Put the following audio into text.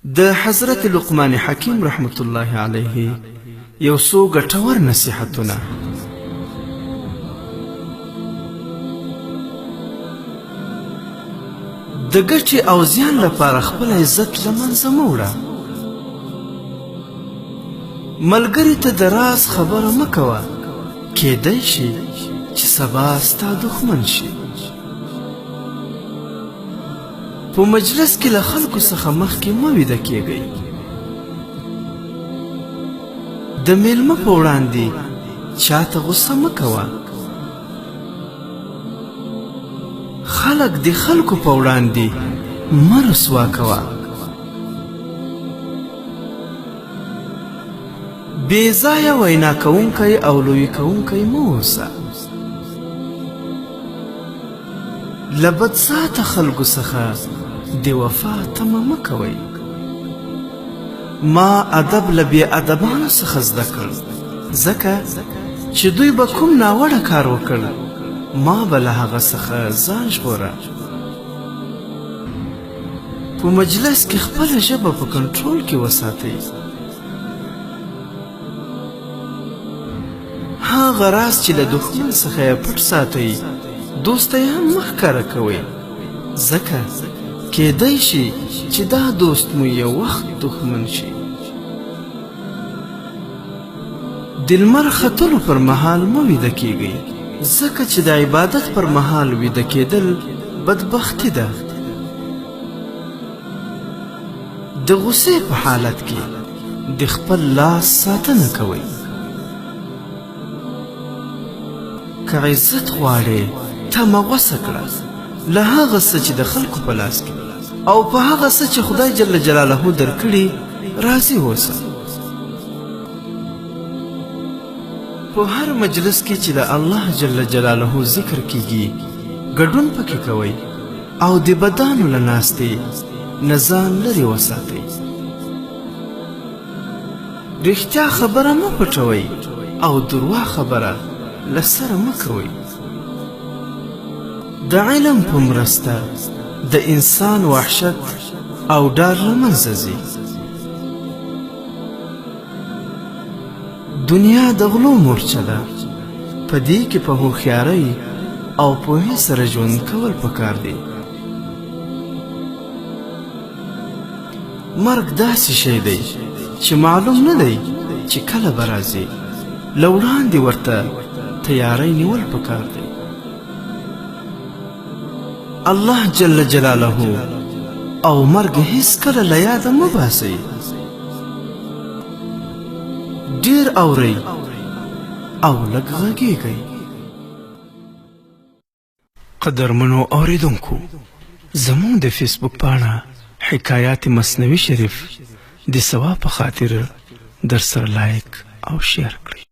د حضرت لقمان حکیم رحمت الله علیه یو څو ګټور نصیحتونه. د ګټې او زیان لپاره خپل عزت له منځه مه وړه. ملګري ته د راز خبره مه کوه، کیدای شي چې سبا ستا دښمن شي. په مجلس کې له خلکو څخه مخکې مه ویده کیږئ. د میلمه په وړاندې چاته غوسه مه کوه. خلک د خلکو په وړاندې مه رسوا کوه. بې ځایه وینا کوونکی او لوی کوونکی مه اوسه. له بدذاته خلکو څخه د وفا تمه مه کوئ. ما ادب له بې ادبانو څخه زده کړ، ځکه چې دوی به کوم ناوړه کار وکړ، ما به له هغه څخه ځان ژغوره. په مجلس کې خپله ژبه په کنټرول کې وساتئ. هغه راز چې له دښمن څخه یې پټ ساتئ، دوست ته یې هم مه ښکاره کوئ، ځکه کیدای شي چې دا دوست مو یو وخت دښمن شي. د لمر ختلو پر مهال مه ویده کیږئ، ځکه چې د عبادت پر مهال ویده کیدل بدبختي ده. د غوسې په حالت کې د خپل لاس ساتنه کوئ. که عزت غواړې، تمه غوسه کړه له هغه څه چې د خلکو په لاس کې او په هغه څه چې خدای جل جلاله درکړي راضي اوسه. په هر مجلس کې چې د الله جل جلاله ذکر کیږي ګډون پکې کوئ او د بدانو له ناستې نه ځان لرې وساتئ. رښتیا خبره مه پټوئ او دروا خبره له سره مه کوئ. د علم په مرسته د انسان وحشت او ډار له منځه ځي. دنیا د غلو مورچه ده، په دې کې په هوښیارۍ او پوهې سره ژوند کول پکار دي. مرګ داسې شی دی چې معلوم نه دی چې کله به راځي، له وړاندې ورته تیاری نیول پکار دی. الله جل جلاله او مرګ هیڅکله له یاده مه باسئ. ډیر اورئ او لږ غږیږئ. قدرمنو اوریدونکو، زموږ د فیسبوک پاڼه حکایات مثنوي شریف د ثواب په خاطر در سره لایک او شیر کړئ.